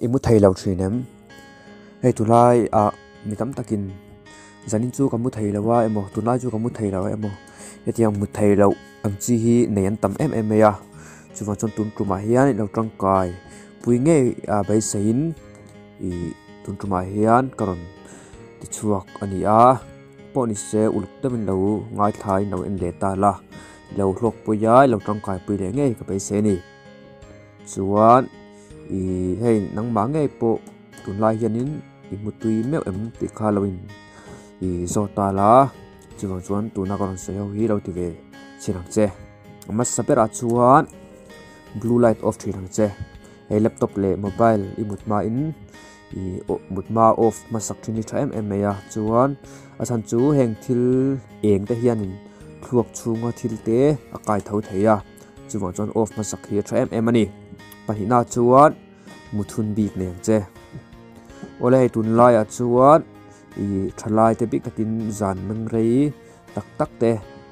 I mu thei lo thin em? Hei tunlai ah mi tam takin zanin chu ka mu thei lo a emaw tunlai chu ka mu thei lo a emaw hetiang mu thei loh ang chi hi nei an tam em em mai a chuvang chuan tun tumah hian ilo tangkai pui ngei a beiseiin ih tun tumah hian ka rawn ti chhuak a ni a pawh ni se uluk deuhin lo ngaithlain lo en leh ta la ilo hlawk pui a ilo tangkai pui leh ngei ka beisei a ni chuan ih hei nangmah ngei pawh tunlai hianin i hmu tui meuh em tih kha lo in ih zawt ta la chuvang chuan tuna ka rawn sawi ho hi lo ti ve chhin ang che a hmasa berah chuan blue light off thin ang che hei laptop leh mobile i mut hmain ih mut hma off hmasak thin hi tha em em mai a chuan a chhan chu heng thil eng te hianin thluak chhunga thil te a kai tho thei a chuvang chuan off hmasak hi a tha em em a ni pahnihna chuan muthun bik nei ang che awle hei tunlaiah chuan ih thalai te bik takin zan meng rei tak tak te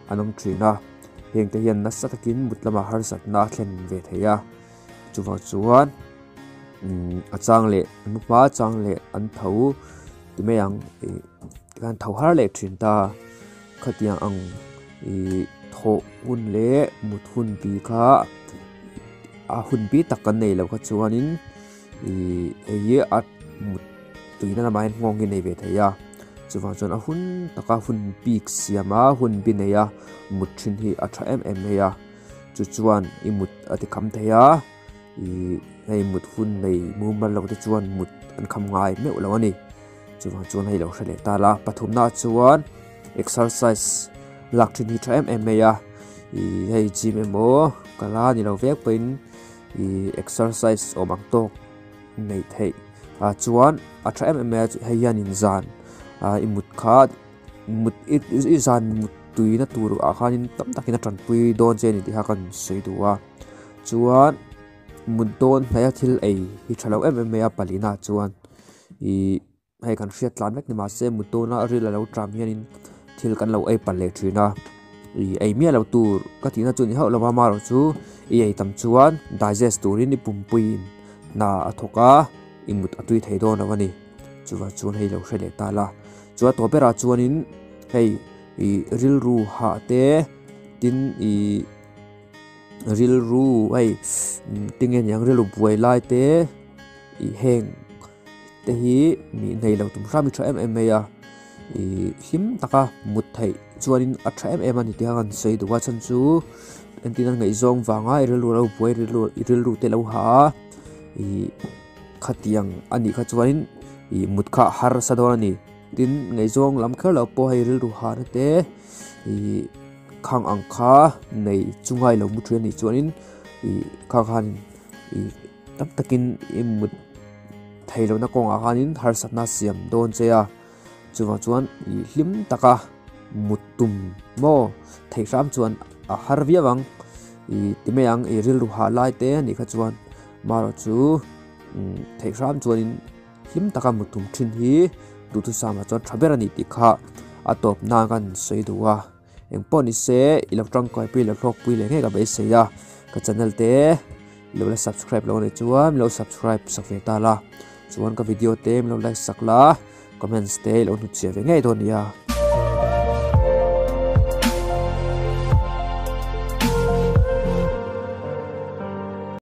an awm thin a heng te hian nasa takin mut lamah harsatna a thlen ve thei a chuvang chuan umm a chang leh an mu hma chang leh an tho ti mai ang ih tikhan tho har leh thin ta khatiang ang ih thawh hun leh mut hun tih kha a hun bi tak kan nei lo kha chuanin ih hei hi a mut tuina lamah hian nghawng hi a nei ve thei a chuvang chuan a hun taka hun bik siam a hun bi nei a mut thin hi a tha em em mai a chu chuan i mut a ti kham thei a ih hei mut hun nei mumal lo te chuan mut an kham ngai meuh lo a ni chuvang chuan hei lo hre leh ta la pathumna chuan exercise lak thin hi tha em em mai a ih hei gym emaw kala ni lo vek pawhin ih exercise awm ang tawk neih theih ah chuan a tha em em mai a hei hianin zan ah i mut kha mut i zan mut tuina tur ah khanin tam takin a tanpui dawn che a ni tih kha kan sawi duh a chuan mut dawn hnaih a thil ei hi tha lo em em mai a palina chuan ih hei kan hriat tlan vek ni mahse mut dawna ril alo tram hianin thil kan lo ei palh leh thin a ih ei miah lo tur ka tihna chu ni hauh lova amaherawhchu i ei tam chuan digest turin i pumpuiin hna a thawk a i mut a tui thei dawn lo a ni chuvang chuan hei lo hre leh ta la chuan tawp berah chuanin hei ih rilru hah te tin ih rilru hei tinge niang rilru buai lai te ih heng. Te hi mi nei lo tum hram hi tha em em mai a ih hlim taka mut theih chuanin a tha em em a ni tih a kan sawi duh a chhan chu entir nan ngaihzawng vanga i rilru lo buai rilru i rilru te lo ha a ih khatiang a nih kha chuanin ih mut kha a harsa dawn a ni tin ngaihzawng lam kher lo pawh hei rilru ha na te ih khang ang kha nei chunga i lo mu thin a nih chuanin ih kha khan ih. Tam takin i mut thei lohna kawngah khanin harsatna siam dawn che a, chuvang chuan i hlim taka mut tum maw theih hram chuan a har viau ang i ti mai ang i rilru hah lai te a nih kha chuan marawh chu theih hram chuanin hlim taka mut tum thin hi duhthusam ah chuan tha ber a ni tih kha a tawp nan kan sawi duh a. Eng pawh ni se i lo tangkaipui leh hlawkpui leh ngei ka beisei a ka channel te i lo la subscribe lo anih chuan min lo subscribe sak ve ta la chuan ka video te min lo like sak la comments te i lo hnutchhiah ve ngei dawn nia.